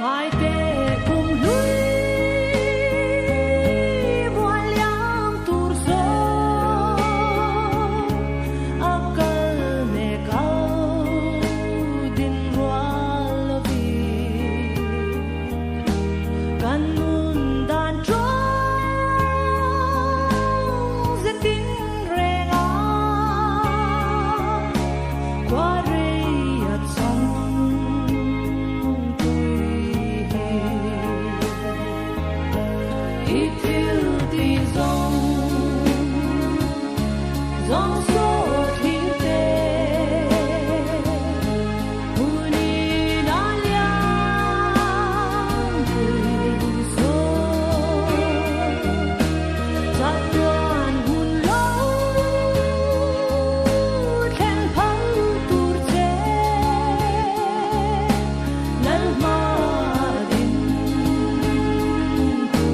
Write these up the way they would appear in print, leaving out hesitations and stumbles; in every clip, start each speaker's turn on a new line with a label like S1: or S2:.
S1: Ngaite kum hlui mual liam tur zawng a kal mek au din rual lovin kan nun dan tawng zetin reng a khua rei a chang tui hi. I thil ti zawng zawng saw thlir te hunin a liam pui saw chatuan hun lo thleng phal tur che Lalhma din pui tur.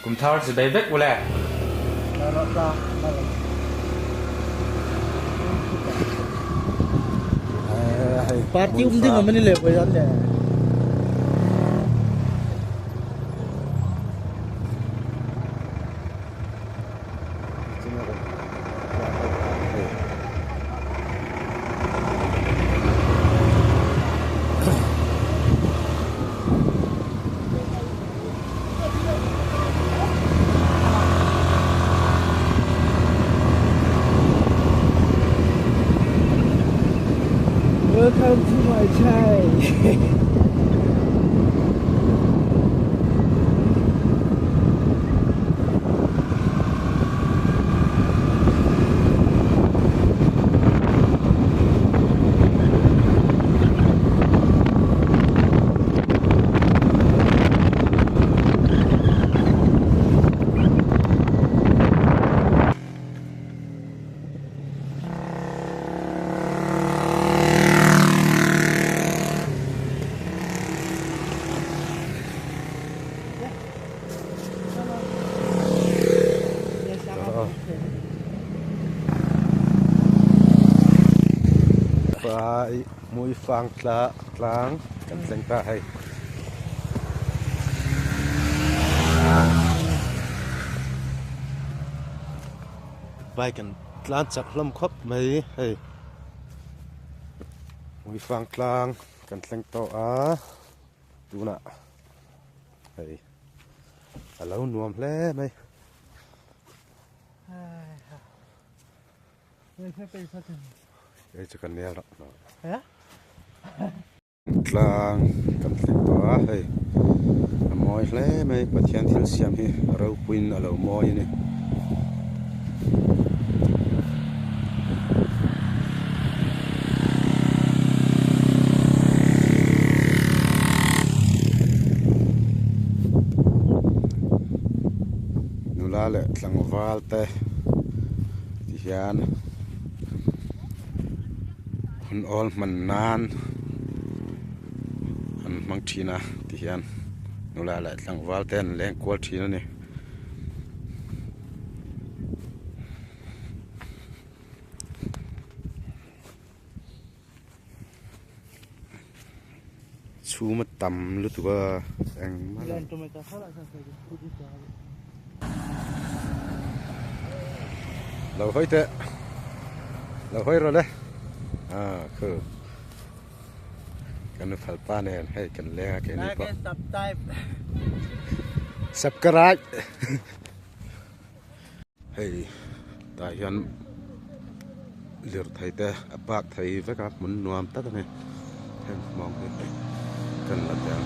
S2: Kum thar chi bei vek ule.
S3: Party um ding amani le poi an le. Welcome to my chai.
S4: Fai mui fang tla tlang kan thleng ta hei. Bike an tlan chak hlawm khawp mai hei. Mui fang tlang kan thleng tawh a tunah hei a lo nuam hle mai. Hei chu ka nel rak hnawh. Tlang kan thleng tawh a hei a mawi hle mai Pathian thil siam hi a ropuiin a lo mawi a ni. Nula leh tlangval te ti hian hun awl hman nan an hmang thin a ti hian nula leh tlangval te an leng kual thin a ni. Chhum a tam lutuk a engmah lo. Lo hawi teh lo hawi rawh le ah khu kan nuphal pa nen hei kan leng a keini pawh subscribe Hei tah hian lirthei te a park thei vek a hmun nuam tak a ni heng hmawng hi kan la tel.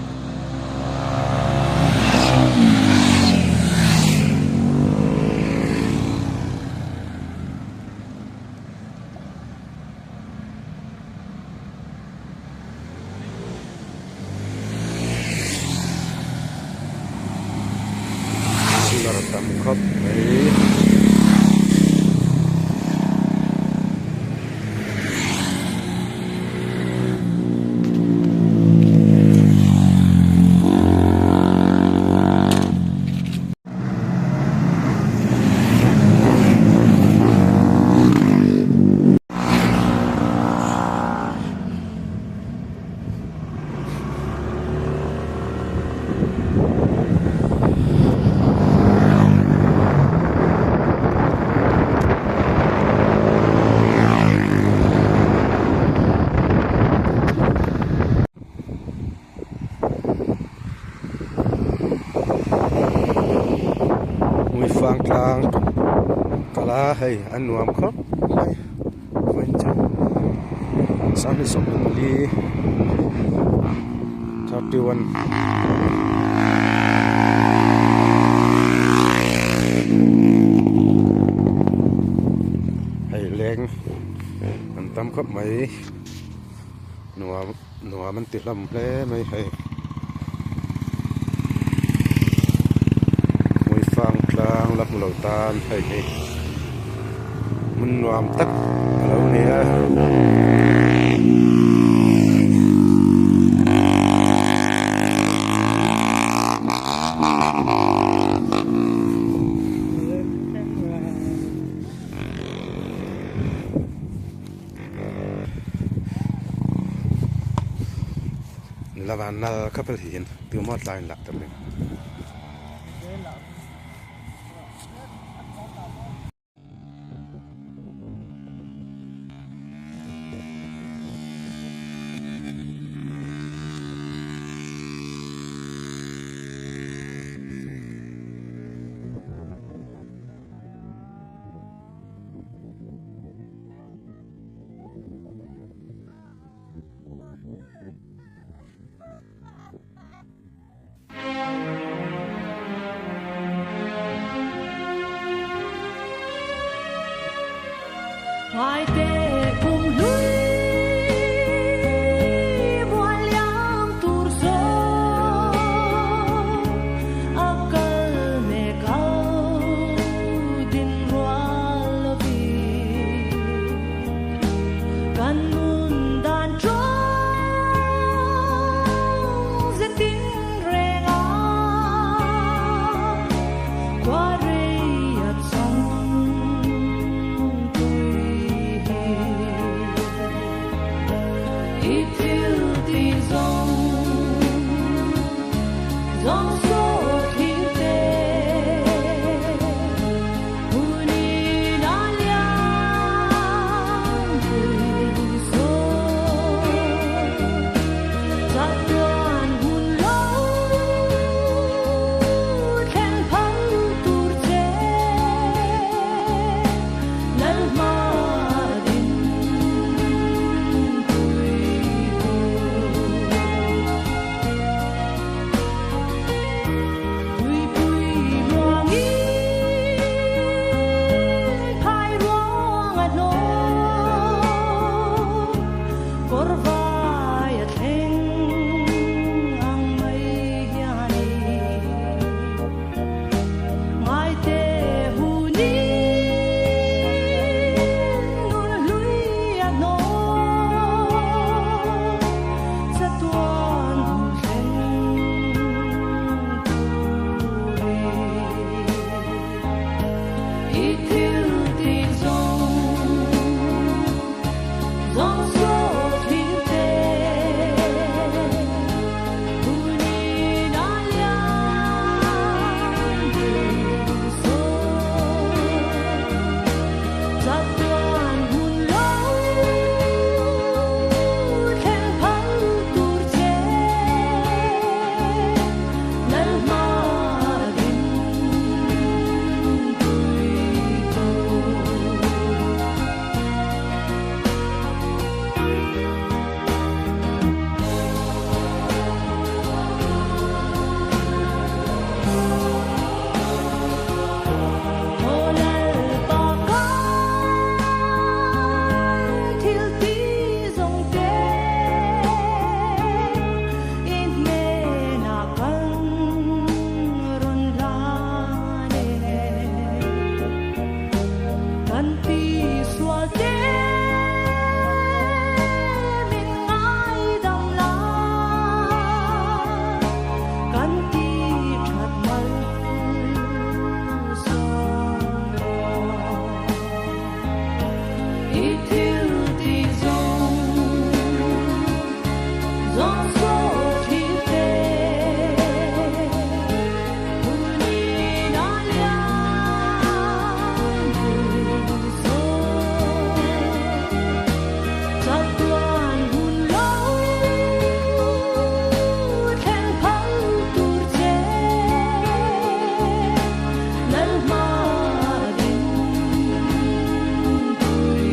S4: Solar tam khawp mai. Hmuifang tlang kal a hei a nuam khawp mai vawiin chu sanghnih 24 31. Hei leng an tam khawp mai nuam. Nuam an ti hlawm hle mai hei. Hmuifang tlang la hmu lo tan hei hi hmun nuam tak a lo ni a. nal khap a hian tumah tlaiin lah ta mai.
S1: Ngaite kum hlui mual liam tur zawng a kal mek au din rual lovin kan nun dan tawng zetin reng a khua rei a chang tui hi. I thil ti zawng zawng sawt thlir te hunin a liam pui zawng chatuan hun lo thleng phal tur che lal hma din pui tur. Tui pui luangin phai ruang a hnawh, kawr vai a thleng ang mai hian i ngaite hunin nun hlui a hnawh, chatuan hun thleng turin i thil ti zawng zawng sawt thlir te hunin a liam pui zawng chatuan hun lo thleng phal tur che lal hma din pui tur. Aw Lalpa kan thil ti zawng te i hnenah kan rawn hlan e. Kan ti sual te min ngaidam la, kan ti that mal sawm rawh. I thil ti zawng zawng sawt thlir te hunin a liam pui zawng chatuan hun lo thleng phal tur che lal hma din pui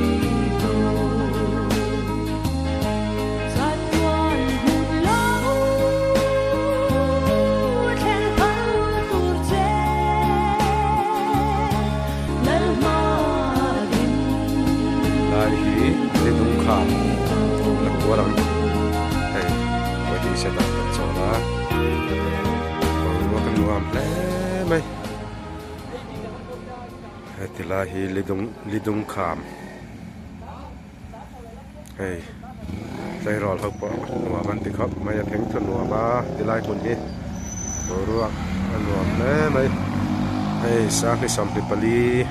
S1: tur. Chatuan hun lo thleng phal tur che lal hma din
S4: Lai hi lidung kham la kual ang hei wedding set ah kan chawl a boruak a nuam hle mai heti lai hi lidung lidung kham hei tleirawl ho pawh nuam an ti khawp mai a theng tha nuam a tilai hmun hi boruak a nuam hle mai hei sanghni 24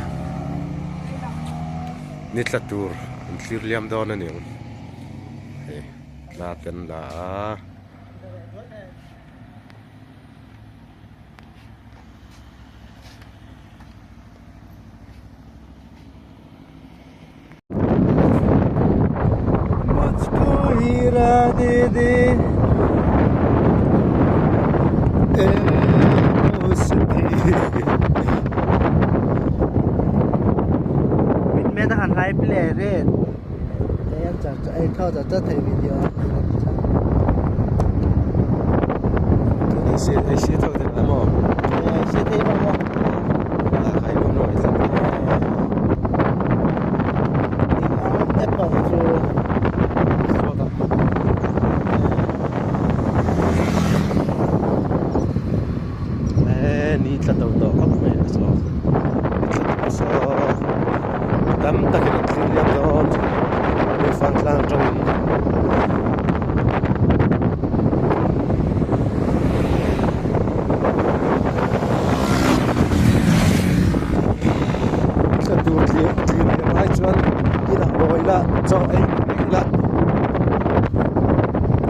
S4: ni tla tur an thlir liam dawn a ni ang hei tla te an la a. D A C
S3: Min me han lai play ren. Em chak ai thau chak chak thei video.
S4: Tuni se ai se thau te la mo.
S3: Se thei ba mo.
S4: La khai lo noi sa.
S3: Apple chu.
S4: So ta. Eh ni tla tau to khop mai so. Tla to so. Tam takin an thlir liam dawn Lungfang tlang atangin thla tur thlir thlir liam ai chuan inah lawi ila chaw ei vek ila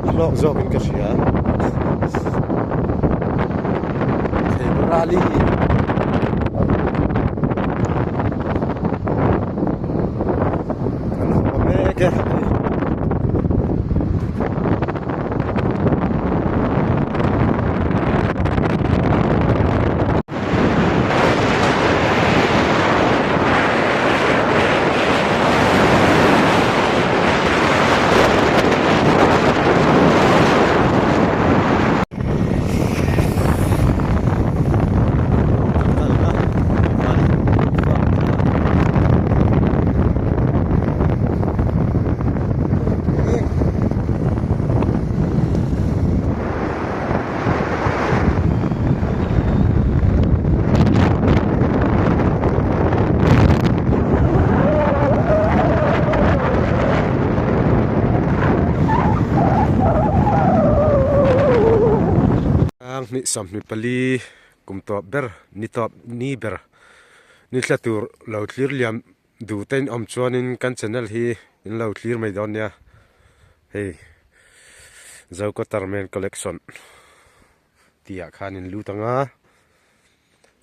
S4: a hlawk zawkin ka hria February. Kan haw mek e hei. Ang hnih 24 kum tawp ber ni tawp ni ber ni thla tur lo thlir liam duh te in awm chuanin kan channel hi in lo thlir mai dawn nia hei Zokatarmen collection tih ah khan in lut ang a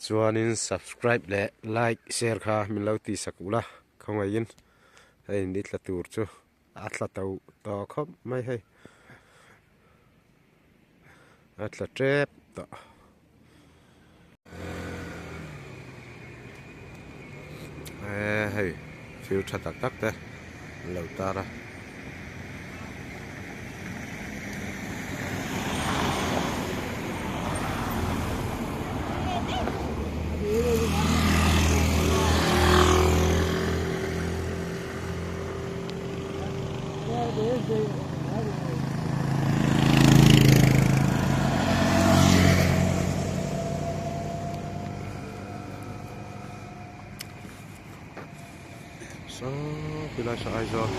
S4: chuanin subscribe leh like share kha min lo tih sak ula khawngaihin hei ni thla tur chu. A tla to tawh khawp mai hei a tla tep tawh eh hei thil tha tak tak te an lo tar a. Saw khilai saw Aizawl.